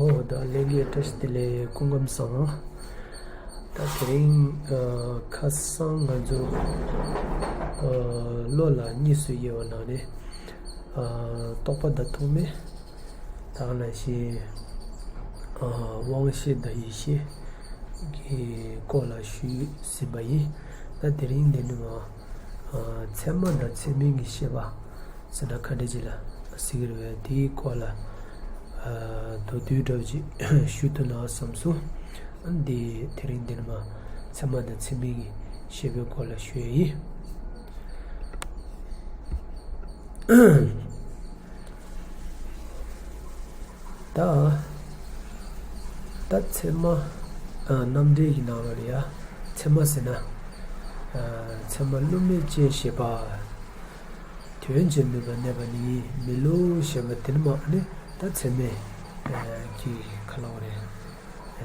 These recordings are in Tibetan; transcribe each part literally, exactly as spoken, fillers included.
ཨོ་ད་ལྷན་རྒྱས་བཀྲ་ཤིས་བདེ་ལེགས། སྐུ་ཁམས་བཟང་། ད་དེ་རིང་ཨ་ཁ་སང་ང་ཚོ་ཨ་བློ་ལ་གཉིས་སུ་དབྱེ་བ་ནང་ནས་ཨ་རྟོག་པ་དང་ཐུག་མེད། ད་ག་ནང་བཞིན་ཨ་དབང་ཤེས་དང་ཡིད་ཤེས་ཀྱི་སྐོར་ལ་ཞུས་ཟིན་པ་ཡིན། ད་དེ་རིང་འདི་ནི་མ་ཨ་ཚད་མ་དང་ཚད་མིན་གྱི་ཤེས་པ་ཟེར་ན་ག་འདྲ་ཅིག་ལ་ཟེར་གྱི་རེད་པས། དེའི་སྐོར་ལ་ཨ་མདོར་བསྡུས་འདྲ་བོ་ཅིག་ཞུ་ཐུབ་ན་བསམ་སོང་། ཨ་འདི་དེ་རིང་འདི་ནི་མ་ཚད་མ་དང་ཚད་མིན་གྱི་ཤེས་པའི་སྐོར་ལ་ཞུ་ཡ་ཡིན། ད་ད་ཚད་མ་ཨ་རྣམ་འགྲེལ་གྱི་ནང་ལ་ཡ་ཚད་མ་ཟེར་ན་ཨ་ཚད་མ་བསླུ་མེད་ཅན་ཞེས་པ། དོན་བྱེད་ནུས་པ་གནས་པ་ནི་མི་བསླུ་ཞེས་པ་དེ་ནི་མ་ནི་ད་ཚད་མའི་ཨ་གི་ཁ་ལོ་རེད།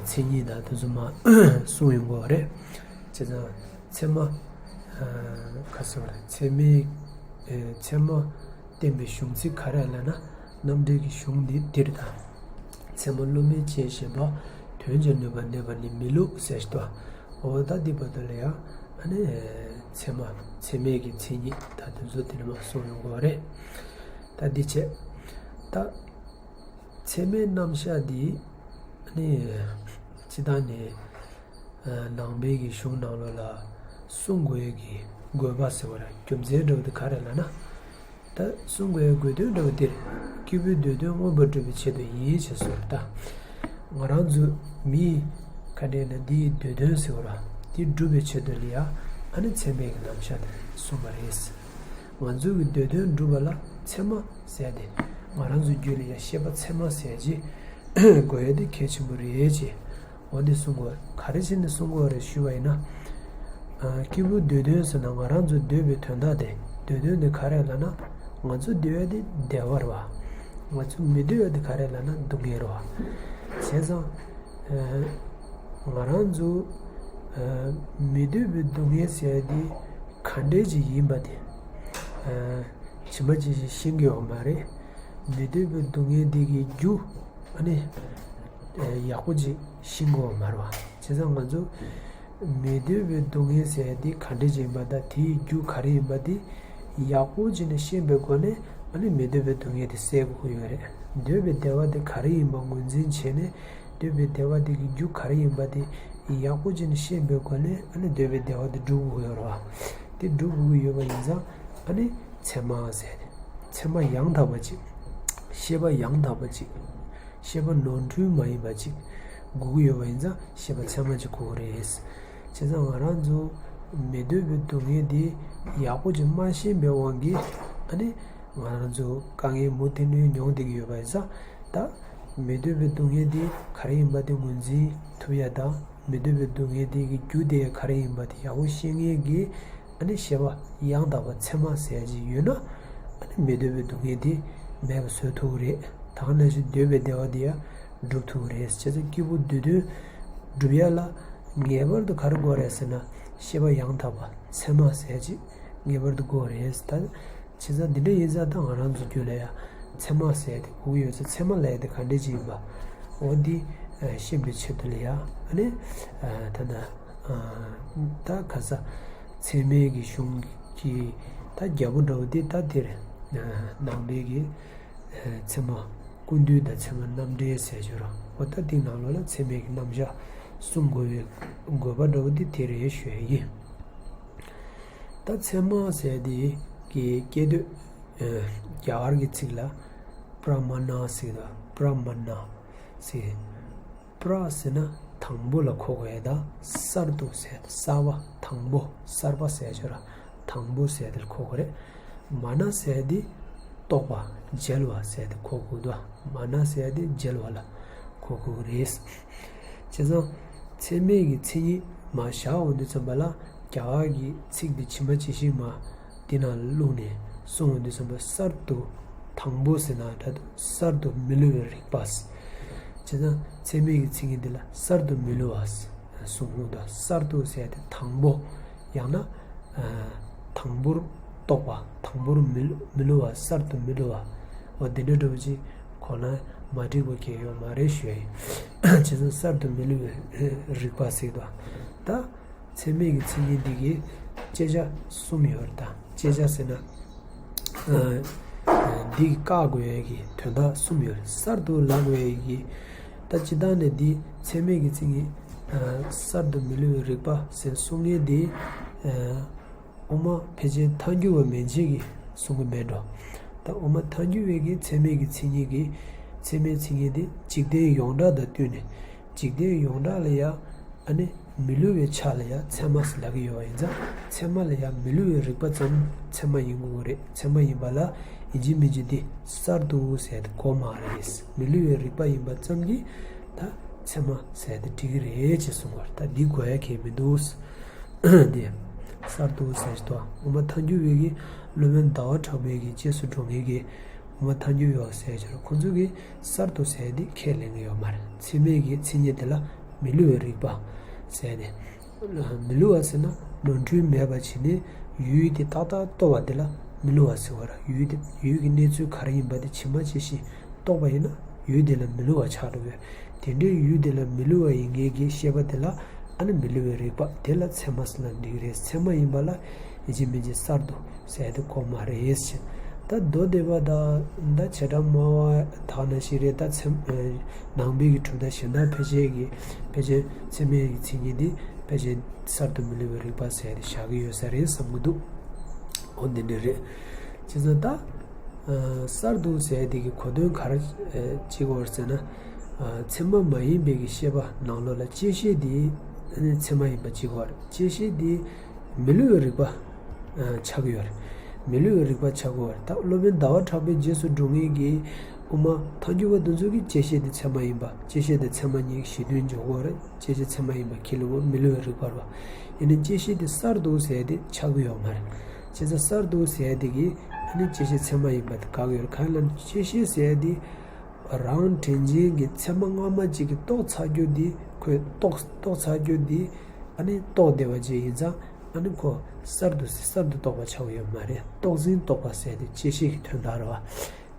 མཚན་ཉིད་དང་དེ་ཚོ་མ་གསུངས་ཡོང་གི་རེད། བྱས་ཙང་ཚད་མ་ཨ་ག་ཟེར་བ་རེད། ཚད་མའི་ཨ་ཚད་མ་བསྟན་པའི་གཞུང་ཚིག་ག་རེ་ལབ་ན་རྣམ་འགྲེལ་གྱི་གཞུང་འདི་འདིར་དང་། ཚད་མ་བསླུ་མེད་ཅན་ཞེས་པ། དོན་བྱེད་ནུས་པ་གནས་པ་ནི་མི་བསླུ་ཟེར་ཞིག་ཏུ། འོ་ད་འདི་བར་དུ་ལ་ཡང་ཨ་ནི་ཚད་མ་ཚད་མའི་གི་མཚན་ཉིད་ད་དེ་ཚོ་དེ་ནི་མ་གསུངས་ཡོང་གི་རེད། ད་འདི་བྱས་ད་ཚད་མའི་རྣམ་གཞག་འདི་ཨ་ནི་སྤྱིར་བཏང་ནས་ནང་པའི་གི་གཞུང་ནང་ལོགས་ལ་གསུང་དགོས་ཀྱི་དགོས་པ་ཟེར་བ་རེད། རྒྱུ་མཚན་འདྲ་བོ་དེ་ག་རེ་ལབ་ན། ད་གསུང་དགོས་དགོས་དོན་འདྲ་བོ་དེ་སྐྱེས་བུའི་འདོད་དོན་མངོན་པར་སྒྲུབ་པའི་ཆེད་དུ་ཡིན་ཞེས་གསུངས་རེད། ད་ང་རང་ཚོ་མིའི་ག་འདྲ་ན་འདིའི་འདོད་དོན་ཟེར་བ་རེད། འདི་སྒྲུབ་པའི་ཆེད་དུ་ལ་ཡང་ཨ་ནི་ཚད་མའི་གི་རྣམ་གཞག་དེ་གསུངས་པ་རེད། ང་ཚོའི་གི་འདོད་དོན་སྒྲུབ་པ་ལ་ཚད་མ་ཟེར་ཏེ་ང་རང་ཚོའི་རྒྱུད་ལ་ཡང་ཤེས་པ་ཚད་མ་ཟེར་ཅིག་དགོས་ཡ་དེ་གལ་ཆེན་པོ་རེད་ཅེས། འོ་འདི་གསུང་དགོས། ག་རེ་བྱས་ནས་གསུང་དགོས་རེད་ཞུས་པ་ཡིན་ན། ཨ་སྐྱེས་བུ་འདོད་དོན་ཟེར་ན་ང་རང་ཚོ་འདོད་པའི་དོན་དག་དེ། འདོད་དོན་དེ་ག་རེ་ལབ་ན། ང་ཚོ་འདོད་ཡ་དེ་བདེ་བ་རེད་བ། ང་ཚོ་མི་འདོད་ཡ་དེ་ག་རེ་ལབ་ན་སྡུག་བསྔལ་རེད་བ། བྱས་ཙང་ཨ་ང་རང་ཚོ་ཨ་མི་འདོད་པའི་སྡུག་བསྔལ་ཟེར་ཡ་དེ་ག་འདྲས་ཅིག་ཡིན་པ་དེ་ཨ་ཇི་མ་ཇི་བཞིན་ཤེས་ཀྱི་ཡོད་མ་རེད། མི་འདོད་པའི་སྡུག་བསྔལ་འདི་གི་རྒྱུ་ཨ་ནི་ཡག་པོ་ཅིག་ཤེས་དགོས་པ་མ་རེད་བ། བྱས་ཙང་ང་ཚོ་མི་འདོད་པའི་སྡུག་བསྔལ་ཟེར་ཡ་འདི་ག་འདྲ་ཅིག་ཡིན་པ་དང་དེའི་རྒྱུ་ག་རེ་ཡིན་པ་འདི་ཡག་པོ་ཅིག་ནས་ཤེས་པའི་སྒོ་ནས་ཨ་ནི་མི་འདོད་པའི་སྡུག་བསྔལ་དེ་སེལ་དགོས་ཀྱི་ཡོད་རེད། འདོད་པའི་བདེ་བ་དེ་ག་རེ་ཡིན་པ་ངོས་འཛིན་བྱས་ནས་འདོད་པའི་བདེ་བ་དེ་གི་རྒྱུ་ག་རེ་ཡིན་པ་དེ་ཡག་པོ་ཅིག་ནས་ཤེས་པའི་སྒོ་ནས་ཨ་ནི་འདོད་པའི་བདེ་བ་དེ་སྒྲུབ་དགོས་ཀྱི་ཡོད་རེད་བ། དེ་སྒྲུབ་དགོས་ཀྱི་ཡོད་པ་ཡིན་ཙང་ཨ་ནི། ཚད་མ་ཟེར་ཏེ། ཚད་མ་ཡང་དག་པ་ཅིག་ཤེས་པ་ཡང་དག་པ་ཅིག་ཤེས་པ་ནོར་འཁྲུལ་མ་ཡིན་པ་ཅིག་དགོས་ཀྱི་ཡོད་པ་ཡིན་ཙང་ཤེས་པ་ཚད་མ་ཅིག་དགོས་ཀྱི་རེད། བྱས་ཙང་ང་རང་ཚོ་མི་འདོད་པའི་སྡུག་བསྔལ་དེ་ཡག་པོ་ཅིག་མ་ཤེས་པའི་དབང་གིས་ཨ་ནི་ང་རང་ཚོ་དཀའ་ངལ་མུ་མཐུད་ནས་མྱོང་བསྡད་ཀྱི་ཡོད་པ་ཡིན་ཙང་། ད་མི་འདོད་པའི་སྡུག་བསྔལ་དེ་ག་རེ་ཡིན་པ་དེ་ངོས་འཛིན་ཐུབ་ཡ་དང་། མི་འདོད་པའི་སྡུག་བསྔལ་དེ་གི་རྒྱུ་དེ་ག་རེ་ཡིན་པ་དེ་ཡག་པོ་ཤེས་མཁན་གྱི་ཨ་ནི་ཤེས་པ་ཡང་དག་པ་ཚད་མ་ཟེར་ཡ་ཅིག་ཡོད་ན། ཨ་ནི་མི་འདོད་པའི་སྡུག་བསྔལ་དེ་མེད་པ་བཟོ་ཐུབ་ཀྱི་རེད། ད་ག་ནང་བཞིན་འདོད་པའི་བདེ་བ་དེ་ཡང་སྒྲུབ་ཐུབ་ཀྱི་རེད། བྱས་ཙང་སྐྱེས་བུ་འདོད་དོན་སྒྲུབ་ཡ་ལ་ངེས་པར་དུ་ག་རེ་དགོས་རེད་ཟེར་ན་ཤེས་པ་ཡང་དག་པ་ཚད་མ་ཟེར་ཡ་ཅིག་ངེས་པར་དུ་དགོས་རེད། ད། བྱས་ཙང་འདི་འདྲ་ཡིན་ཙང་ད་ང་རང་ཚོ་རྒྱུད་ལ་ཡང་ཚད་མ་ཟེར་ཏེ་དགོས་ཀྱི་ཡོད་ཙང་ཚད་མ་ལབ་ཡ་དེ་ག་འདྲ་ཅིག་ཡིན་པ། འོ་འདི་ཤེས་པའི་ཆེད་དུ་ལ་ཡང་ཨ་ནི་ད་ལྟ་ད་ག་ས་ཚད་མའི་གི་གཞུང་གི་ད་རྒྱལ་པོ་འདྲ་བོ་འདི་ད་འདིར་ནང་པའི་གི་ཚད་མ་ཀུན་བཏུས་དང་ཚད་མ་རྣམ་འགྲེལ་ཟེར་ཞོར་འོ་ད་འདི་ནང་ལོགས་ལ་ཚད་མའི་གི་རྣམ་གཞག་གསུང་དགོས་པའི་དགོས་པ་འདྲ་བོ་འདི་དེ་རེད་ཞུ་ཡ་ཡིན། ད་ཚད་མ་ཟེར་དེ་གི་སྐད་དོད་རྒྱ་གར་གྱི་ཚིག་ལ་པྲ་མ་ཎ་ཟེར་དང་པྲ་མ་ཎ་ཟེར། པྲ་ཟེར་ན་དང་པོ་ལ་གོ་དགོས་ཡ་དང་གསར་དུ་ཟེར་གསར་པ་དང་པོ་གསར་པ་ཟེར་ཆོག་ར་དང་པོ་ཟེར་དེ་ལ་གོ་དགོས་རེད། མ་ཎ་ཟེར་དེ་རྟོགས་པ་རྒྱལ་བ་ཟེར་དེ་གོ་དགོས་འདུག་མ་ཎ་ཟེར་དེ་རྒྱལ་བ་ལ་གོ་དགོས་རེད། བྱས་ཙང་ཚད་མའི་གི་མཚན་ཉིད་མ་བཞག་འོང་དུས་ཙམ་པ་ལ་རྒྱ་གར་གྱི་ཚིག་འདི་ཇི་མ་ཇི་བཞིན་མ་འདི་ནང་བླུགས་ནས་གསུང་འོང་དུས་ཙམ་པ་གསར་དུ་དང་པོ་ཟེར་ན་འདྲ་འདུག་གསར་དུ་མི་བསླུ་བའི་རིག་པ། བྱས་ཙང་ཚད་མའི་གི་མཚན་ཉིད་འདི་ལ་གསར་དུ་མི་བསླུ་བ་གསུང་འོང་དུས་གསར་དུ་ཟེར་ཏེ་དང་པོ་ཡང་ན་དང་པོར་རྟོགས་པ་དང་པོར་མི་བསླུ་མི་བསླུ་བ་གསར་དུ་མི་བསླུ་བ་འོ་འདི་འདྲ་འདྲ་བོ་ཅིག་གོ་ན་ མ་འགྲིག་པ་གང་ཡོད་མ་རེད་ཞུ་ཡ་ཡིན། བྱས་ཙང་གསར་དུ་མི་སླུ་བའི་རིག་པ་ཟེར་དུས། ད་ཚད་མའི་གི་མཚན་ཉིད་འདི་གི་བཅད་བྱ་གསུམ་ཡོད་རེད། ད་བཅད་བྱ་ཟེར་ན། འདི་བཀག་དགོས་ཡ་གི་དོན་དག་གསུམ་ཡོད་རེད། གསར་དུ་ལབ་དགོས་ཡ་གི། ད་སྤྱིར་བཏང་ནས་འདི་ཚད་མའི་གི་མཚན་ཉིད། གསར་དུ་མི་སླུ་བའི་རིག་པ་ཟེར་གསུང་མཁན་འདི། དབུ་མ་ཕལ་ཆེར་ཐལ་འགྱུར་བ་མན་ཆད་ཀྱིས་གསུང་གི་མེད་འགྲོ། ད་དབུ་མ་ཐལ་འགྱུར་བའི་གི་ཚད་མའི་གི་མཚན་ཉིད་ཀྱི། ཚད་མའི་མཚན་ཉིད་དེ་འཇིག་རྟེན་ཡོངས་གྲགས་དང་བསྟུན་ནས། འཇིག་རྟེན་ཡོངས་གྲགས་ལ་ཡང་། ཨ་ནི་མི་སླུ་བའི་ཆ་ལ་ཡང་ཚད་མ་ཟེར་ལབ་ཀྱི་ཡོད་པ་ཡིན་ཙང་། ཚད་མ་ལ་ཡང་མི་སླུ་བའི་རིག་པ་ཙམ་ཚད་མ་ཡིན་དགོས་ཀྱི་རེད། ཚད་མ་ཡིན་པ་ལ་ཡིན་གཅིག་མིན་གཅིག་འདི་གསར་དུ་ཟེར་དེ་དགོས་མ་རེད། མི་སླུ་བའི་རིག་པ་ཡིན་པ་ཙམ་གྱིས་ད་ཚད་མ་ཟེར་དེ་འགྲིག་གི་རེད་ཅེས་གསུངས་པ་རེད། ད་འདི་དགོས་ཡ་གང་ཡང་མི་འདུག་དེ། གསར་དུ་ཟེར་ཞིག་དང་དབུ་མ་ཐལ་འགྱུར་བའི་གི་སློབ་དཔོན་ཟླ་བ་གྲགས་པའི་གི་རྗེས་སུ་འགྲོ་མཁན་གྱི་དབུ་མ་ཐལ་འགྱུར་བ་ཟེར་ཞིག་ཁོང་ཚོ་གིས་གསར་དུ་ཟེར་དེ་ཁས་ལེན་གི་ཡོད་མ་རེད། ཚད་མའི་གི་མཚན་ཉིད་དེ་ལ་མི་སླུ་བའི་རིག་པ་ཟེར་ནས། མི་སླུ་བ་ཟེར་ན་ནོར་འཁྲུལ་མེད་པ་བྱས་ནས་ཡུལ་དེ་ཏག་ཏག་རྟོགས་པ་དེ་ལ་མི་སླུ་བ་ཟེར་བ་རེད། ཡུལ་དེ་ཡུལ་གྱི་གནས་ཚུལ་ག་རེ་ཡིན་པ་དེ་ཇི་མ་ཇི་བཞིན་རྟོགས་པ་ཡིན་ན་ཡུལ་དེ་ལ་མི་སླུ་བ་ཆགས་འགྲོ་གི་ཡོད། དེ་འདྲའི་ཡུལ་དེ་ལ་མི་སླུ་བ་ཡིན་མཁན་གྱི་ཤེས་པ་དེ་ལ་ཨ་ནི་མི་སླུ་བའི་རིག་པ་དེ་ལ་ཚད་མ་ཟེར་ན་འགྲིག་རེད། ཚད་མ་ཡིན་པ་ལ་ཡིན་གཅིག་མིན་གཅིག་གསར་དུ་ཟེར་དེ་དགོས་མ་རེད་ཟེར། ད་མདོ་སྡེ་པ་དང་ད་བྱེ་བྲག་སྨྲ་བ་དག་ནང་བཞིན་རེད། ད་ཚད་ནང་པའི་གི་གྲུབ་མཐའ་གཞན་དག་ཕལ་ཆེར་གྱི་ཕལ་ཆེར་ཚད་མའི་གི་མཚན་ཉིད་འདི་ཕལ་ཆེར་གསར་དུ་མི་སླུ་བའི་རིག་པ་ཟེར་དེ་བཞག་གི་ཡོད་ས་རེད་བསམ་གྱི་འདུག་འོ་འདི་འདྲ་རེད། བྱས་ཙང་ད། གསར་དུ་ཟེར་དེ་གི་གོ་དོན་ག་རེ་བྱེད་དགོས་ཟེར་ན། ཚད་མ་མ་ཡིན་པའི་གི་ཤེས་པ་ནང་ལོགས་ལ་བཅད་ཤེས་དེ་ཚད་མ་ཡིན་པ་བྱེད་དགོས་རེད། བཅད་ཤེས་དེ་མི་སླུ་བའི་རིག་པ་ཆགས་ཀྱི་ཡོད་རེད། མི་སླུ་བའི་རིག་པ་ཆགས་ཀྱི་ཡོད་རེད། ད་སློབ་དཔོན་ཟླ་བ་གྲགས་པའི་རྗེས་སུ་འགྲོ་མཁན་གྱི་དབུ་མ་ཐལ་འགྱུར་བ་དེ་ཚོ་གིས་བཅད་ཤེས་དེ་ཚད་མ་ཡིན་པ། བཅད་ཤེས་དེ་ཚད་མ་གཉིས་ཀྱི་གཞི་མཐུན་འཇོག་གི་ཡོད་རེད། བཅད་ཤེས་ཚད་མ་ཡིན་པ་ཁས་ལེན་དགོས། མི་སླུ་བའི་རིག་པ་རེད་བ། ཡིན་ནའི་བཅད་ཤེས་དེ་གསར་དུ་ཟེར་དེ་ཆགས་ཀྱི་ཡོད་མ་རེད། བྱས་ཙང་གསར་དུ་ཟེར་དེ་གིས་ཨ་ནི་བཅད་ཤེས་ཚད་མ་ཡིན་པ་དེ་བཀག་ཡོད་རེད། གང་ལ་བཅད་ཤེས་ཟེར་དེ་རང་དྲན་བྱེད་ཀྱི་ཚད་མ་སྔ་མ་གཅིག་གིས་རྟོགས་ཚར་རྒྱུ་དེ་ཁོས་རྟོགས་རྟོགས་ཚར་རྒྱུ་དེ་ཨ་ནི་རྟོགས་བསྡད་པ་ཅིག་ཡིན་ཙང་ཨ་ནི་ཁོ་གསར་དུ་གསར་དུ་རྟོགས་པ་ཆགས་ཡོད་མ་རེད། རྟོགས་ཟིན་རྟོགས་པ་ཟེར་དེ་བཅད་ཤེས་ཀྱི་དོན་དག་རེད་བ།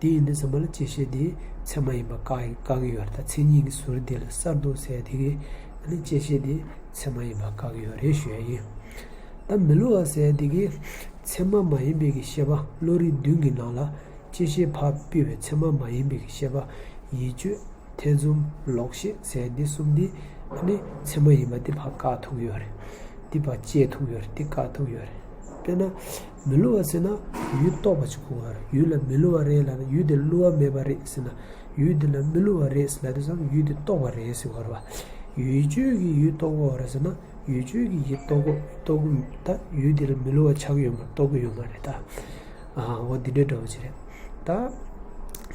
དེ་ཡིན་དུས་ཙམ་པ་ལ་བཅད་ཤེས་དེ་ཚད་མ་ཡིན་པ་བཀག་བཀག་གི་ཡོད་རེད། ད་མཚན་ཉིད་ཀྱི་ཟུར་དེ་ལ་གསར་དུ་ཟེར་དེ་གིས་ཨ་ནི་བཅད་ཤེས་དེ་ཚད་མ་ཡིན་པ་བཀག་གི་ཡོད་རེད་ཞུ་ཡ་ཡིན། ད་མི་སླུ་བ་ཟེར་དེ་གིས་ཚད་མ་མ་ཡིན་པའི་གི་ཤེས་པ་བློ་རིག་བདུན་གྱི་ནང་ལ་བཅད་ཤེས་ཕར་སྤེལ་བའི་ཚད་མ་མ་ཡིན་པའི་གི་ཤེས་པ་ཡིད་དཔྱོད་ཐེ་ཚོམ་ལོག་ཤེས་ཟེར་འདི་གསུམ་འདི་ཨ་ནི་ཚད་མ་ཡིན་པ་འདི་ཕར་བཀག་ཐུབ་ཡོད་རེད། འདི་ཕར་བཅད་ཐུབ་ཡོད་རེད། འདི་བཀག་ཐུབ་ཡོད་རེད། དཔེར་ན། མི་སླུ་བ་ཟེར་ན་ཡུལ་རྟོགས་པ་ཅིག་དགོས་པ་རེད། ཡུལ་ལ་མི་སླུ་བ་རེད་ལབ་ན་ཡུལ་དེ་སླུ་བ་མེད་པ་རེད་ཟེར་ན་ཡུལ་དེ་ལ་མི་སླུ་བ་རེད་ཟེར་ལབ་དུས་ཙམ་ཡུལ་དེ་རྟོགས་པ་རེད་ཟེར་བ་རེད་བ། ཡིད་དཔྱོད་ཀྱིས་ཡུལ་རྟོགས་དགོས་པ་རེད་ཟེར་ན་ཡིད་དཔྱོད་ཀྱིས་ཡུལ་རྟོགས་དགོས་རྟོགས་ཀྱི་ད་ཡུལ་དེ་ལ་མི་སླུ་བ་ཆགས་ཀྱི་ཡོད་མ་རེད། རྟོགས་ཀྱི་ཡོད་མ་རེད་ད། ཨ་འོ་འདི་འདྲའི་འདྲ་བོ་ཅིག་རེད། ད།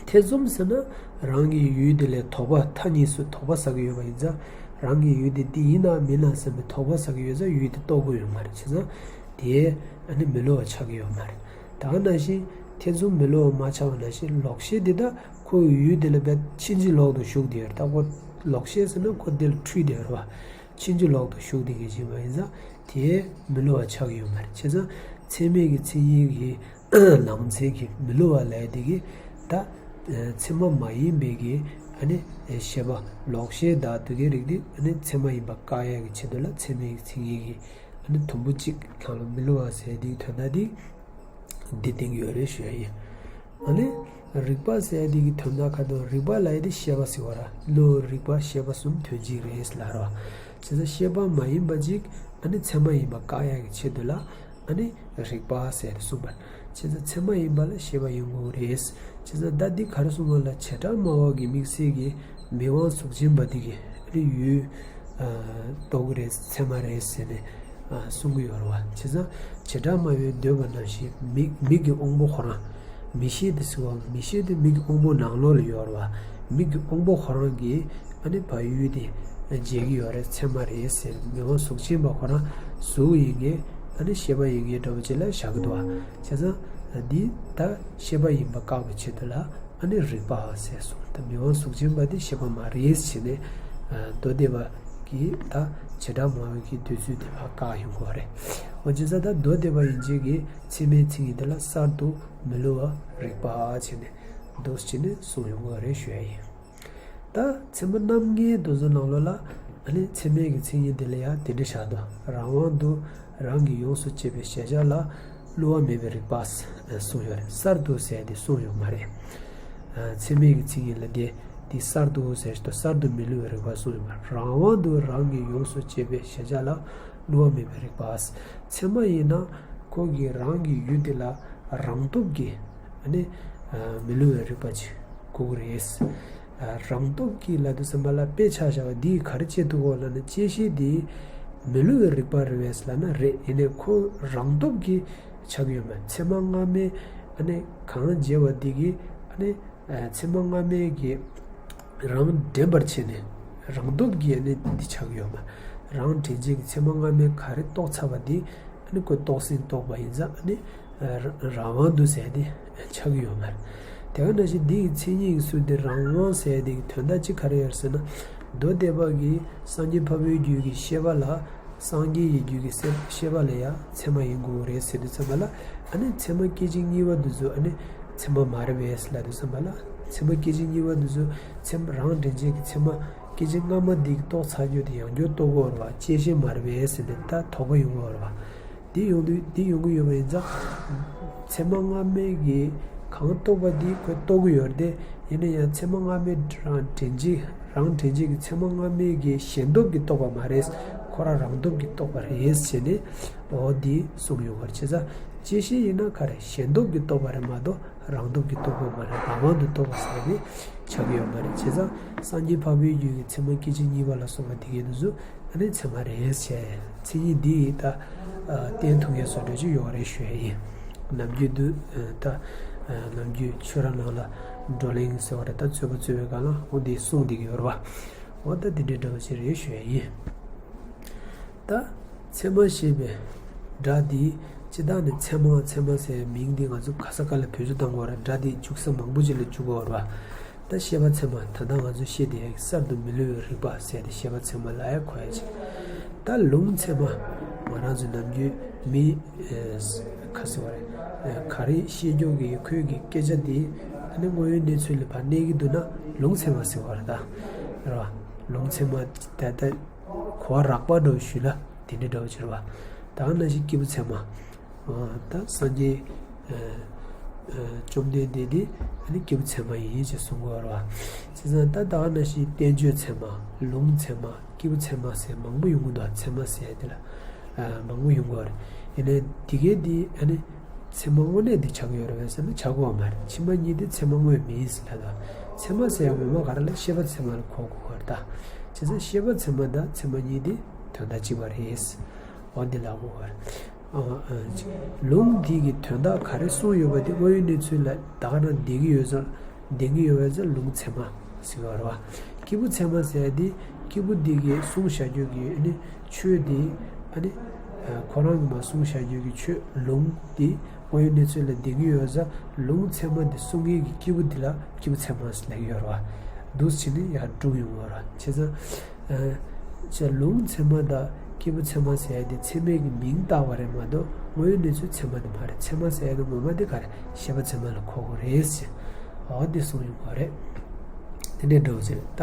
ཐེ་ཚོམ་ཟེར་ན་རང་གི་ཡུལ་དེ་ལ་དོགས་པ་མཐའ་གཉིས་སུ་དོགས་པ་ཟ་གི་ཡོད་པ་ཡིན་ཙང་རང་གི་ཡུལ་དེ་འདི་ཡིན་ནམ་མིན་ནམ་ཟེར་བའི་དོགས་པ་ཟ་གི་ཡོད་ཙང་ཡུལ་དེ་རྟོགས་ཀྱི་ཡོད་མ་རེད། བྱས་ཙང་དེ་ཨ་ནི་མི་སླུ་བ་ཆགས་ཀྱི་ཡོད་མ་རེད། ད་ག་ནང་བཞིན་ཐེ་ཚོམ་མི་སླུ་བ་མ་ཆགས་པ་ནང་བཞིན་ལོག་ཤེས་དེ་ད་ཁོའི་ཡུལ་དེ་ལ་བས་ཕྱིན་ཅི་ལོག་ཏུ་ཞུགས་དེ་ཡོད་རེད། ད་ཁོ་ལོག་ཤེས་ཟེར་ན་ཁོ་དེ་ལ་འཁྲུལ་དེ་ཡོད་རེད་བ། ཕྱིན་ཅི་ལོག་ཏུ་ཞུགས་དེ་གི་བྱས་པ་ཡིན་ཙང་དེ་མི་སླུ་བ་ཆགས་ཀྱི་ཡོད་མ་རེད། བྱས་ཙང་ཚད་མའི་གི་མཚན་ཉིད་ཀྱི་ནང་ཚན་གྱི་མི་སླུ་བ་ལབ་དེ་གི་ད་ཚད་མ་མ་ཡིན་པའི་གི་ཨ་ནི་ཤེས་པ་ལོག་ཤེས་དག་དེ་གའི་རིགས་དེ་ཨ་ནི་ཚད་མ་ཡིན་པ་བཀག་ཡ་གི་ཆེད་དུ་ལ་ཚད་མའི་གི་མཚན་ཉིད་ཀྱི་ཨ་ནི་དུམ་བུ་གཅིག་ནང་ལ་མི་སླུ་བ་ཟེར་དེ་གི་དོན་དག་དེ་འདི་སྟེང་ཡོད་རེད་ཞུ་ཡ་ཡིན། ཨ་ནི། རིག་པ་ཟེར་ཡ་དེ་གི་དོན་དག་ཁ་དོན་རིག་པ་ལབ་ཡ་དེ་ཤེས་པ་ཟེར་བ་ར་བློ་རིག་པ་ཤེས་པ་གསུམ་དོན་གཅིག་རེད་ལབ་ར་བ། བྱས་ཙང་ཤེས་པ་མ་ཡིན་པ་ཅིག་ཨ་ནི་ཚད་མ་ཡིན་པ་བཀག་ཡ་གི་ཆེད་དུ་ལ་ཨ་ནི་རིག་པ་ཟེར་གསུངས་པ། བྱས་ཙང་ཚད་མ་ཡིན་པ་ལ་ཤེས་པ་ཡིན་དགོས་རེད། བྱས་ཙང་ད་འདི་ག་རེ་གསུངས་པ་ལ་བྱེ་བྲག་སྨྲ་བ་གི་དམིགས་བསལ་གྱི་མིག་དབང་གཟུགས་ཅན་པ་དེ་གི་ཨ་ནི་ཡུལ་རྟོགས་ཀྱི་རེད། ཚད་མ་རེད་ཟེར་ནས། གསུང་གི་ཡོད་རེད་བ། བྱས་ཙང་བྱེ་བྲག་སྨྲ་བས་འདོད་པ་ནང་བཞིན་མིག་མིག་གི་དབང་པོ་ཁོ་རང་། མིག་ཤེས་དེ་ཟེར་བ་མིག་ཤེས་དེ་མིག་གི་དབང་པོ་ནང་ལོགས་ལ་ཡོད་རེད་བ། མིག་གི་དབང་པོ་ཁོ་རང་གིས་ཨ་ནི་བ་ཡུལ་དེ་འཇལ་གྱི་ཡོད་རེད། ཚད་མ་རེད་ཟེར་མིག་དབང་གཟུགས་ཅན་པ་ཁོ་རང་གཟུགས་ཡིན་མཁན་ཨ་ནི་ཤེས་པ་ཡིན་མཁན་འདྲ་བོ་ཅིག་ལ་བཞག་གི་འདུག་བ། བྱས་ཙང་འདི་ད་ཤེས་པ་ཡིན་པ་བཀག་པའི་ཆེད་དུ་ལ། ཨ་ནི་རིག་པ་ཟེར་སོང་། ད་མིག་དབང་གཟུགས་ཅན་པ་དེ་ཤེས་པ་མ་རེད་ཟེར་ནས་མདོ་སྡེ་པ་གིས་ད་བྱེ་བྲག་སྨྲ་བའི་གི་འདོད་ཚུལ་དེ་ཕར་བཀག་ཡོང་གི་རེད། འོ་བྱས་ཙང་ད་མདོ་སྡེ་པ་ཡིན་ཅིག་གིས་ཚད་མའི་མཚན་ཉིད་དེ་ལ་གསར་དུ་མི་སླུ་བ་རིག་པ་བྱས་ནས་འདུག་བྱས་ནས་གསུངས་ཡོང་གི་རེད་ཞུ་ཡ་ཡིན། ད་ཚད་མ་རྣམ་ལྔའི་མདོ་རྒྱུད་ནང་ལོགས་ལ་ཨ་ནི་ཚད་མའི་གི་མཚན་ཉིད་དེ་ལ་ཡང་དེ་འདྲ་བཞག་འདུག་རང་དབང་དུ་རང་གིས་ཡོངས་སུ་དཔྱད་པའི་གཞལ་བྱ་ལ་བསླུ་བ་མེད་པའི་རིག་པ་གསུངས་ཡོད་རེད། གསར་དུ་ཟེར་དེ་གསུངས་ཡོད་མ་རེད། ཚད་མའི་གི་མཚན་ཉིད་ལ་དེ་དེ་གསར་དུ་ཟེར་ཞིག་གསར་དུ་མི་བསླུ་བའི་རིག་པ་གསུངས་ཡོད་མ་རེད། རང་དབང་དུ་རང་གིས་ཡོངས་སུ་དཔྱད་པའི་གཞལ་བྱ་ལ་བསླུ་བ་མེད་པའི་རིག་པ། ཚད་མ་ཡིན་ན་ཁོ་གིས་རང་གི་ཡུལ་དེ་ལ་རང་སྟོབས་ཀྱིས་ཨ་ནི་མི་བསླུ་བའི་རིག་པ་ཅིག་དགོས་ཀྱི་རེད། རང་སྟོབས་ཀྱིས་ལབ་དུས་ཙམ་པ་ལ་དཔེ་ཆ་བཞག་པ་འདིས་ག་རེ་བྱེད་ཐུབ་ཀྱི་ཡོད་ལབ་ན། བཅད་ཤེས་འདི་མི་བསླུ་བའི་རིག་པ་རེད་པས་ལབ་ན་རེད། ཡིན་ནའི་ཁོ་རང་སྟོབས་ཀྱིས་ཆགས་ཀྱི་ཡོད་མ་རེད། ཚད་མ་སྔ་མའི་ཨ་ནི་གང་བྱས་པ་འདི་གིས་ཨ་ནི་ཚད་མ་སྔ་མའི་གི་རང་འདྲེན་པར་བྱས་ནས་རང་སྟོབས་ཀྱིས་ཨ་ནི་འདི་ཆགས་ཀྱི་ཡོད་མ་རེད། རང་འདྲེན་བྱེད་ཀྱི་ཚད་མ་སྔ་མའི་ག་རེ་རྟོགས་ཚར་བ་འདི་ཨ་ནི་ཁོ་རྟོགས་ཟིན་རྟོགས་པ་ཡིན་ཙང་ཨ་ནི་རང་དབང་དུ་ཟེར་ཏེ་ཆགས་ཀྱི་ཡོད་མ་རེད། དེ་ག་ནང་བཞིན་འདི་ཡི་མཚན་ཉིད་ཀྱི་ཚུལ་དེ་རང་དབང་ཟེར་དེ་གི་དོན་དག་ཅིག་ག་རེ་ཡོད་ཟེར་ན། མདོ་སྡེ་པ་གིས་སངས་རྒྱས་འཕགས་པའི་རྒྱུད་ཀྱི་བཤད་པ་ལ་སངས་རྒྱས་ཀྱི་རྒྱུད་ཀྱི་སེམས་བཤད་པ་ལ་ཡང་ཚད་མ་ཡིན་དགོས་རེད་ཟེར་དུས་ཙམ་པ་ལ་ཨ་ནི་ཚད་མ་སྐད་ཅིག་གཉིས་པ་འདི་ཚོ་ཨ་ནི་ཚད་མ་མ་རེད་པས་ལབ་དུས་ཙམ་པ་ལ་ཚད་མ་སྐད་ཅིག་གཉིས་པ་འདི་ཚོ་ཚད་མ་རང་འདྲེན་བྱེད་ཀྱི་ཚད་མ་སྐད་ཅིག་སྔ་མ་འདི་རྟོགས་ཚར་རྒྱུ་དེ་ཡང་བསྐྱར་རྟོགས་དགོས་རེད་པ། བཅད་ཤེས་མ་རེད་པས་ཟེར་ནས་ད་དོགས་པ་ཡོང་གི་ཡོད་རེད་པ། འདི་ཡོང་དུས་འདི་ཡོང་གི་ཡོད་པ་ཡིན་ཙང་། ཚད་མ་སྔ་མའི་གི་གང་རྟོགས་པ་འདི་ཁོས་རྟོགས་ཀྱི་ཡོད་རེད་དེ། ཡིན་ན་ཡང་ཚད་མ་སྔ་མའི་རང་འདྲེན་བྱེད་རང་འདྲེན་བྱེད་ཀྱི་ཚད་མ་སྔ་མའི་གི་ཞེན་སྟོབས་ཀྱིས་རྟོགས་པ་མ་རེད། ཁོ་རང་རང་སྟོབས་ཀྱིས་རྟོགས་པ་རེད་ཟེར་ནས་འོ་འདི་གསུངས་ཡོད་པ་རེད། བྱས་ཙང་བཅད་ཤེས་ཡིན་ན་ག་རེ་ཞེན་སྟོབས་ཀྱིས་རྟོགས་པ་རེད་མ་གཏོགས་རང་སྟོབས་ཀྱིས་རྟོགས་པ་མ་རེད། རང་དབང་དུ་རྟོགས་པ་ཟེར་ནས་ཆགས་ཀྱི་ཡོད་མ་རེད། བྱས་ཙང་སངས་རྒྱས་འཕགས་པའི་རྒྱུད་ཀྱི་ཚད་མ་སྐད་ཅིག་གཉིས་པ་ལ་སོགས་པ་དེ་གའི་དུས་སུ། ཨ་ནི་ཚད་མ་རེད་ཟེར། མཚན་ཉིད་འདི་ཡིས་ད་ཨ་བསྟན་ཐུབ་མཁན་བཟོ་འདྲ་ཅིག་ཡོད་རེད་ཞུ་ཡ་ཡིན། ནམ་རྒྱུན་དུ་ཨ་ད་ཨ་ནམ་རྒྱུན་ཆོས་ར་ནང་ལ་བགྲོ་གླེང་ཟེར་བ་རེད། ད་རྩོད་པ་རྩོད་པའི་སྒང་ལ་འོ་འདི་གསུངས་བསྡད་ཀྱི་ཡོད་རེད་པ། འོ་ད་འདི་འདྲའི་འདྲ་བ་ཞིག་རེད་ཞུ་ཡ་ཡིན། ད་ཚད་མ་ཞེས་པའི་སྒྲ་འདི་སྤྱིར་བཏང་ནས་ཚད་མ་ཚད་མ་ཟེར་མིང་འདི་ང་ཚོ་ག་ས་ག་ལ་བེད་སྤྱོད་གཏང་དགོས་རེད། སྒྲ་འདི་འཇུག་ས་མང་པོ་ཅིག་ལ་འཇུག་དགོས་རེད་པ། ད་བཤད་པ་ཚད་མ་ད་ལྟ་ང་ཚོས་བཤད་བསྡད་ཡག་གི་གསར་དུ་མི་བསླུ་བའི་རིག་པ་ཟེར་ཏེ་བཤད་པ་ཚད་མ་ལ་ཡང་གོ་ཡ་ཅིག་ད་ལུང་ཚད་མ་ང་རང་ཚོ་ནམ་རྒྱུན་མི་ཨེ་ག་ཟེར་བ་རེད། ཨེ་ག་རེ་བཤད་རྒྱུ་གི་ཁོའི་གི་སྐད་ཆ་དེ་ཨ་ནི་དངོས་ཡོད་གནས་ཚུལ་ལ་ཕར་གནས་ཀྱི་འདུག་ན་ལུང་ཚད་མ་ཟེར་བ་རེད། ད་རེད་པ། ལུང་ཚད་མ་ད་ལྟ་གོ་བ་རགས་པ་འདྲ་བོ་ཞུས་ན་དེ་འདྲ་འདྲ་བོ་ཅིག་རེད་པ། ད་ག་ནང་བཞིན་སྐྱེས་བུ་ཚད་མ། ཨ་ད་སངས་རྒྱས་ཨ་ཨ་བཅོམ་ལྡན་འདས་འདི་ཨ་ནི་སྐྱེས་བུ་ཚད་མ་ཡིན་ཞེས་གསུང་གི་ཡོད་རེད་པ། བྱས་ཙང་ད་ད་ག་ནང་བཞིན་བསྟན་བཅོས་ཚད་མ། ལུང་ཚད་མ། སྐྱེས་བུ་ཚད་མ་ཟེར་མང་པོ་ཡོང་གི་འདུག་ཚད་མ་ཟེར་དེ་ལ་ཨ་མང་པོ་ཡོང་གི་ཡོད་རེད། ཡིན་ནའི་དེ་གའི་འདི་ཨ་ནི་ཚད་མ་དངོས་གནས་འདི་ཆགས་ཀྱི་ཡོད་རེད་པས་ཟེར་ན་ཆགས་ཀྱི་ཡོད་མ་རེད། ཕྱི་མ་གཉིས་དེ་ཚད་མ་དངོས་མིན་ཟེར་ལབ་དང་། ཚད་མ་ཟེར་ཡ་ངོ་མ་ག་རེ་ལབ། བཤད་པ་ཚད་མ་ལ་གོ་དགོས་པ་རེད་ད། བྱས་ཙང་བཤད་པ་ཚད་མ་དང་ཚད་མ་གཉིས་དེ་དོན་དག་གཅིག་པ་རེད། འོ་འདི་ལབ་དགོས་པ་རེད། ཨ་ཨ་ལུང་འདི་གི་དོན་དག་ག་རེ་གསུངས་ཡོད་པ་དེ་དངོས་ཡོད་གནས་ཚུལ་ལ་ད་ག་རང་ལྡན་གྱི་ཡོད་ཙང་ལྡན་གྱི་ཡོད་པས་ཙང་ལུང་ཚད་མ་ཟེར་བ་རེད་པ། སྐྱེས་བུ་ཚད་མ་ཟེར་ཡ་དེ་སྐྱེས་བུ་འདི་གིས་གསུངས་བཞག་རྒྱུ་གི་ཨ་ནི་ཆོས་དེ་ཨ་ནི་ཨ་ཁོ་རང་གིས་མར་གསུངས་བཞག་རྒྱུ་གི་ཆོས་ལུང་དེ་དངོས་ཡོད་གནས་ཚུལ་ལ་ལྡན་གྱི་ཡོད་ཙང་ལུང་ཚད་མ་དེ་གསུང་མཁན་གྱི་སྐྱེས་བུ་འདི་ལ་སྐྱེས་བུ་ཚད་མ་ཟེར་ལབ་ཀྱི་ཡོད་རེད་པ། འདུག་སེ་བྱས་ནས་ཡར་དྲུང་ཡོང་བ་རེད་པ། བྱས་ཙང་། ཨ་ཅེ་ལུང་ཚད་མ་དང་སྐྱེས་བུ་ཚད་མ་ཟེར་ཡ་དེ་ཚད་མའི་གི་མིང་བཏགས་པ་རེད་མ་གཏོགས་དངོས་ཡོད་གནས་ཚུལ་ཚད་མ་དེ་མ་རེད། ཚད་མ་ཟེར་ཡ་དེ་ངོ་མ་དེ་ག་རེ་བཤད་པ་ཚད་མ་ལ་གོ་དགོས་རེད་ཟེར། འོ་དེ་གསུངས་ཡོང་གི་རེད། དེ་འདྲའི་འདྲ་བོ་ཅིག་རེད། ད་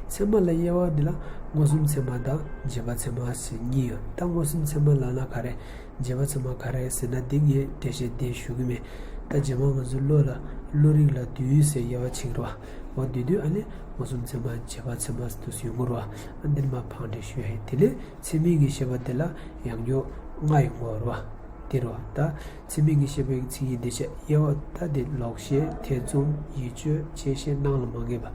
ཚད་མ་ལ་དབྱེ་བ་འདི་ལ་མངོན་སུམ་ཚད་མ་དང་རྗེས་དཔག་ཚད་མ་ཟེར་གཉིས་ཡོད། ད་མངོན་སུམ་ཚད་མ་ལབ་ན་ག་རེ། རྗེས་དཔག་ཚད་མ་ག་རེ་ཟེར་ན་འདི་ངས་འགྲེལ་བཤད་འདི་ཞུ་གི་མེད། ད་རྗེས་མ་ང་ཚོ་བློ་ལ་བློ་རིག་ལ་བདུན་ཟེར་དབྱེ་བ་ཕྱེ་གི་རེད་པ། འོ་དེ་དུས་ཨ་ནི་མངོན་སུམ་ཚད་མ་རྗེས་དཔག་ཚད་མ་ཟེར་དུས་སུ་ཡོང་གི་རེད་པ། ཨ་འདིར་མར་ཕར་འགྲེལ་ཞུ་ཡ་ཡིན། དེ་ནས་ཚད་མིན་གྱི་བཤད་པ་དེ་ལ་ཡང་བསྐྱར་ལྔ་ཡོང་གི་རེད་པ། དེ་རེད་པ། ད་ཚད་མིན་གྱི་བཤད་པའི་མཚན་ཉིད་འགྲེལ་བཤད་དབྱེ་བ་ད་དེ་ལོག་ཤེས་ཐེ་ཚོམ་ཡིད་དཔྱོད་བཅད་ཤེས་སྣང་ལ་མ་ངེས་པ།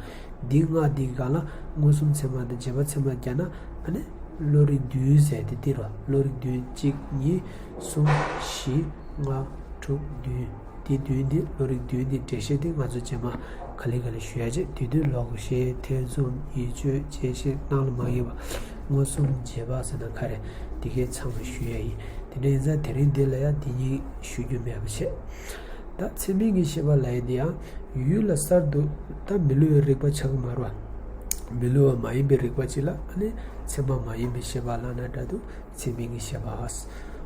འདི་ལྔ་འདི་གི་སྒང་ལ་མངོན་སུམ་ཚད་མ་དང་རྗེས་དཔག་ཚད་མ་སྦྱར་ན་ཨ་ནི་བློ་རིག་བདུན་ཟེར་དེ་འདི་རེད་པ། བློ་རིག་བདུན་གཅིག་གཉིས་གསུམ་བཞི་ལྔ་དྲུག་བདུན། དེ་བདུན་འདི་བློ་རིག་བདུན་འདི་འགྲེལ་བཤད་དེ་ང་ཚོ་རྗེས་མ་ག་ལེ་ག་ལེ་ཞུ་ཡ་བྱས། དེ་དུས་ལོག་ཤེས་ཐེ་ཚོམ་ཡིད་དཔྱོད་བཅད་ཤེས་སྣང་ལ་མ་ངེས་པ། མངོན་སུམ་རྗེས་དཔག་ཟེར་ན་ག་རེ། དེ་གའི་ཚང་མ་ཞུ་ཡ་ཡིན། དེ་འདྲ་ཡིན་ཙང་དེ་རིང་འདི་ལ་ཡང་དེ་གཉིས་ཞུ་རྒྱུ་མེད་པ་བྱས། ད་ཚད་མིན་གྱི་བཤད་པ་ལབ་ཡ་འདི་ཡང་ཡུལ་ལ་གསར་དུ་ད་མི་བསླུ་བའི་རིག་པ་ཆགས་ཀྱི་མ་རེད་པ། མི་བསླུ་བ་མ་ཡིན་པའི་རིག་པ་ཅིག་ལ་ཨ་ནི་ཚད་མ་མ་ཡིན་པའི་བཤད་པ་ལབ་ན་འདྲ་འདུག་ཚད་མིན་གྱི་བཤད་པ།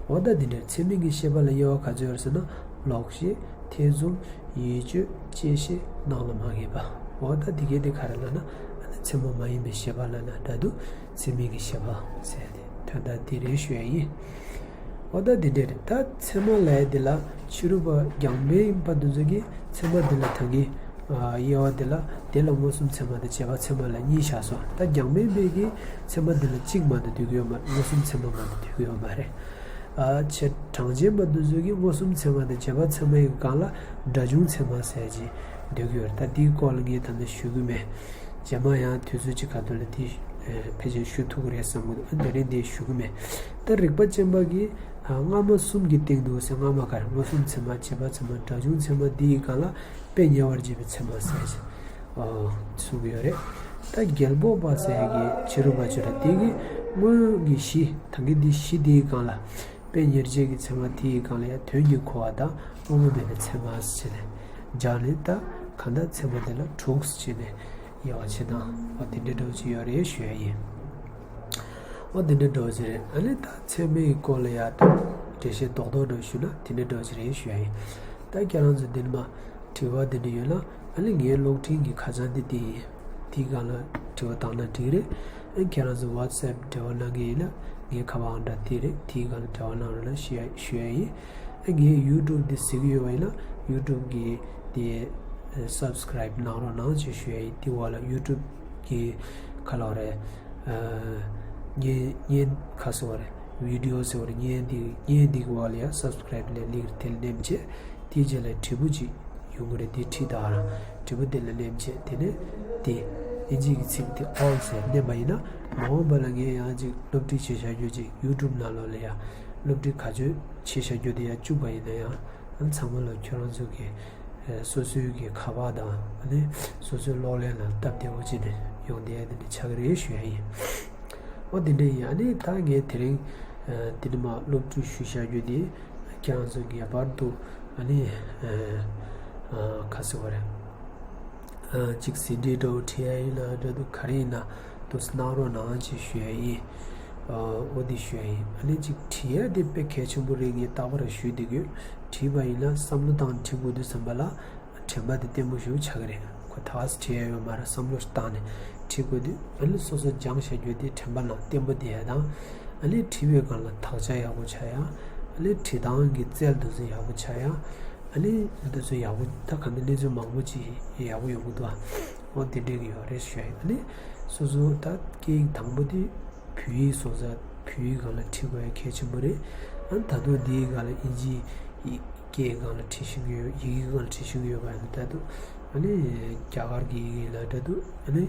འོ་ད་འདི་འདྲ་ཚད་མིན་གྱི་བཤད་པ་ལ་དབྱེ་བ་ག་ཚོད་ཡོད་ཟེར་ན། ལོག་ཤེས་ཐེ་ཚོམ་ཡིད་དཔྱོད་བཅད་ཤེས་སྣང་ལ་མ་ངེས་པ། འོ་ད་འདི་གའི་དེ་ག་རེ་ལབ་ན་ཨ་ནི་ ཚད་མ་མ་ཡིན་པའི་བཞེད་པ་ལབ་ན་འདྲ་འདུག་ཚད་མིན་གྱི་བཞེད་པ་ཟེར་ཏེ་དོན་དག་འདི་རེད་ཞུ་ཡ་ཡིན། འོ་ད་འདི་འདྲ་རེད། ད་ཚད་མ་ལབ་ཡ་འདི་ལ་ཕྱི་རོལ་པ་རྒྱང་འབེན་པ་འདི་ཚོ་གིས་ཚད་མ་འདི་ལ་ད་གིན་དབྱེ་བ་འདི་ལ་དེ་ལ་མངོན་སུམ་ཚད་མ་དང་རྗེས་དཔག་ཚད་མ་ལ་གཉིས་བཞག་སོང་། ད་རྒྱང་འབེན་པས་ཀྱིས་ཚད་མ་འདི་ལ་གཅིག་མ་གཏོགས་འདོད་ཀྱི་ཡོད་མ་རེད། མངོན་སུམ་ཚད་མ་མ་གཏོགས་འདོད་ཀྱི་ཡོད་མ་རེད། ཨ་ཆེ་གྲངས་ཅན་པ་འདི་ཚོ་གིས་མངོན་སུམ་ཚད་མ་དང་རྗེས་དཔག་ཚད་མ་ཡི་སྒང་ལ་སྒྲ་བྱུང་ཚད་མ་ཟེར་གྱི་འདོད་ཀྱི་ཡོད་རེད། ད་འདིའི་སྐོར་ལ་ངས་ད་ལྟ་ཞུ་གི་མེད། རྗེས་མ་ཡང་དུས་ཚོད་ཅིག་ག་དུས་ལ་འདི་ཕལ་ཆེར་ཞུ་ཐུབ་ཀྱི་རེད་བསམ་གི་འདུག་དེ་རིང་འདི་ཞུ་གི་མེད། ད་རིག་པ་ཅན་པ་གིས་སྔ་མ་གསུམ་གྱི་སྟེང་དུ་ཟེར། སྔ་མ་ག་རེ། མངོན་སུམ་ཚད་མ། རྗེས་དཔག་ཚད་མ། སྒྲ་བྱུང་ཚད་མ། འདི་ཡི་སྒང་ལ་དཔེ་ཉེ་བར་འབྱེད་པའི་ཚད་མ་ཟེར་གྱི་གསུང་གི་ཡོད་རེད། ད་རྒྱལ་པོ་པ་ཟེར་གྱི་ཕྱི་རོལ་པ་ཅིག་རེད། དེ་གིས་སྔོན་གྱི་གཞི་ད་གིན་འདི་གཞི་དེའི་སྒང་ལ་དཔེ་ཉེར་སྦྱར་གྱི་ཚད་མ་དེའི་སྒང་ལ་ཡང་དོན་གྱིས་གོ་བ་དང་དབང་པོ་མེད་པའི་ཚད་མ་ཟེར་ནས་སྦྱར་ནས། ད་གང་ལྟར་ཚད་མ་དེ་ལ་དྲུག་ཟེར་ནས་དབྱེ་བ་ཕྱེ་སྟངས་འོ་དེ་འདྲ་འདྲ་བོ་ཅིག་ཡོད་རེད་ཞུ་ཡ་ཡིན། འོ་དེ་འདྲ་འདྲ་བོ་ཅིག་རེད། ཨ་ནི་ད་ཚད་མའི་སྐོར་ལ་ཡང་ད་འགྲེལ་བཤད་རྡོག་རྡོག་འདྲ་བོ་ཞུ་ན་དེ་འདྲ་འདྲ་བོ་ཅིག་རེད་ཞུ་ཡ་ཡིན། ད་ཁྱེད་རང་ཚོ་འདི་ནས་མ་དྲི་བ་འདི་འདྲ་ཡོད་ན། ཨ་ནི་ངའི་གློག་འཕྲིན་གྱི་ཁ་བྱང་འདི་འདི་ཡིན། དེའི་སྒང་ལ་དྲི་བ་བཏང་ན་འགྲིག་རེད། ཨ་ཁྱེད་རང་ཚོ་ཝ་ཊི་སི་ཨེབ་འབྲེལ་བ་གནང་གི་ཡིན་ན་ངའི་ཁ་པར་ཨང་གྲངས་འདི་རེད། དེའི་སྒང་ལ་འབྲེལ་བ་གནང་རོགས་གནང་ཞུ་ཡ་ཞུ་ཡ་ཡིན། ཨ་ངའི་ཡུ་ཊུབ་འདི་གཟིགས་ཀྱི་ཡོད་པ་ཡིན་ན་ཡུ་ཊུབ་གི་དེ་སབ་སི་ཀ་རའིབ་གནང་རོགས་གནང་ཅེས་ཞུ་ཡ་ཡིན། དེ་འོག་ལ་ཡུ་ཊུབ་གི་ཁ་ལོ་རེད། ཨ་བརྙན་བརྙན་ཁ་ཟེར་བ་རེད། བི་ཌི་ཡོ་ཟེར་བ་རེད། བརྙན་འདི་བརྙན་འདི་གི་འོག་ལ་ཡ་སབ་སི་ཀ་རའིབ་ལ་ལིང་ཀི་དེ་ལ་ནེམ་བྱས། དེའི་རྗེས་ལ་དྲིལ་བུ་ཅིག་ཡོང་གི་རེད། དེ་བྲིས་དང་། དྲིལ་བུ་དེ་ལ་ནེམ་བྱས། དེ་ནས་དེ་དབྱིན་ཇི་གི་ཚིག་དེ་ཨོལ་ཟེར་ནེམ་པ་ཡིན་ན། མ་འོངས་པ་ལ་ངས་ཡང་ཅིག་སློབ་ཁྲིད་བྱེད་བྱ་རྒྱུ་ཅིག་ཡུ་ཊུབ་ནང་ལོགས་ལ་ཡ་སློབ་ཁྲིད་ག་ཚོད་བྱེད་བྱ་རྒྱུ་དེ་ཡ་བཅུག་པ་ཡིན་ན་ཡང་། ཨ་ཚང་མ་ལ་ཁྱོད་རང་ཚོ་གི་ཨ་སོ་སོའི་གི་ཁ་པར་དང་། ཨ་ནི་སོ་སོའི་གློག་ཀླད་ལ་སྟབས་བདེ་པོ་བྱས་ནས་ཡོང་བསྡད་ཡ་དེ་འདྲ་ཆགས་ཀྱི་རེད་ཞུ་ཡ་ཡིན། འོ་དེ་འདྲ་ཡིན། ཨ་ནི་ད་ངས་དེ་རིང་ཨ་དེ་ནས་མ་སློབ་ཁྲིད་ཞུ་བྱ་རྒྱུ་དེ་ཁྱེད་རང་ཚོ་ངེས་པར་དུ་ཨ་ནི་ཨ་ཨ་ག་ཟེར་བ་རེད། ཨ་ཅིག་ཟིན་བྲིས་འདྲ་བོ་བྲིས་ཡ་ཡིན་ན་འདྲ་འདུག་ག་རེ་ཡིན་ན་འདུག་སེ་གནང་རོགས་གནང་ཅེས་ཞུ་ཡ་ཡིན། ཨ་འོ་དེ་ཞུ་ཡ་ཡིན། ཨ་ནི་ཅིག་བྲིས་ཡ་དེ་དཔེ་གལ་ཆེན་པོ་རེད། ངས་རྟག་པར་ཞུས་བསྡད་ཀྱི་ཡོད། བྲིས་པ་ཡིན་ན་བསམ་བློ་བཏང་བྲིས་དགོས་དུས་ཙམ་པ་ལ་དྲན་པ་དེ་བརྟན་པོ་ཞིག་ཆགས་ཀྱི་རེད། ཁོ་ད་ག་སེ་བྲིས་ཡ་ཡོད་མ་རེད། བསམ་བློ་ཞིག་བཏང་ནས་བྲིས་དགོས་དུས། ཨ་ནི་སོ་སོ་སྦྱངས་བྱ་རྒྱུ་དེ་དྲན་པ་ནང་བརྟན་པོ་བསྡད་ཡ་དང་། ཨ་ནི་བྲིས་པའི་སྒང་ལ་དག་ཆ་ཡག་པོ་ཆགས་ཡ། ཨ་ནི་བྲིས་སྟངས་ཀྱི་རྩལ་འདི་ཚོ་ཡག་པོ་ཆགས་ཡ། ཨ་ནི་འདི་ཚོ་ཡག་པོ། ད་ག་འདི་གནས་ཚུལ་མང་པོ་ཅིག་ཡག་པོ་ཡོང་གི་འདུག་ཨ། འོ་དེ་འདྲས་ཀྱི་ཡོད་རེད་ཞུ་ཡ་ཡིན། ཨ་ནི་སོ་སོ་ད་སྐད་ཡིག་དང་པོ་དེ་བོད་ཡིག་སོང་ཙང་བོད་ཡིག་སྒང་ལ་བྲིས་དགོས་ཡ་གལ་ཆེན་པོ་རེད། ཨ་ནི་ད་དུང་འདིའི་སྒང་ལ་དབྱིན་ཇིའི་ཡིག་སྐད་སྒང་ལ་བྲིས་ཤིང་ཡོད། ཡི་གེ་སྒང་ལ་བྲིས་ཤིང་ཡོད་པ་ཡིན་ན། ད་དུང་ཨ་ནི་རྒྱ་གར་གྱི་ཡི་གེ་ལ་འདྲ་འདུག་ཨ་ནི་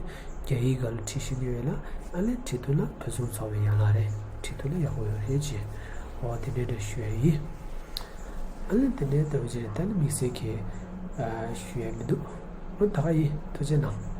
རྒྱ་ཡིག་སྒང་ལ་བྲིས་ཤིང་ཡོད་ལ། ཨ་ནི་བྲིས་ཐུབ་ན་ཕུན་སུམ་ཚོགས་པའི་ཡན་ལག་རེད། བྲིས་ཐུབ་ན་ཡག་པོ་ཡོད་རེད་ཅེས། འོ་དེ་འདྲས་འདྲ་ཞུ་ཡ་ཡིན། ཨ་ནི་དེ་འདྲའི་ལྟ་བུ་བྱས་ད་ནི་དམིགས་བསལ་གྱི་ཨ་ཞུ་ཡ་མི་འདུག་འོ་ད་ག་ཡིན། ཐུགས་རྗེ་གནང་།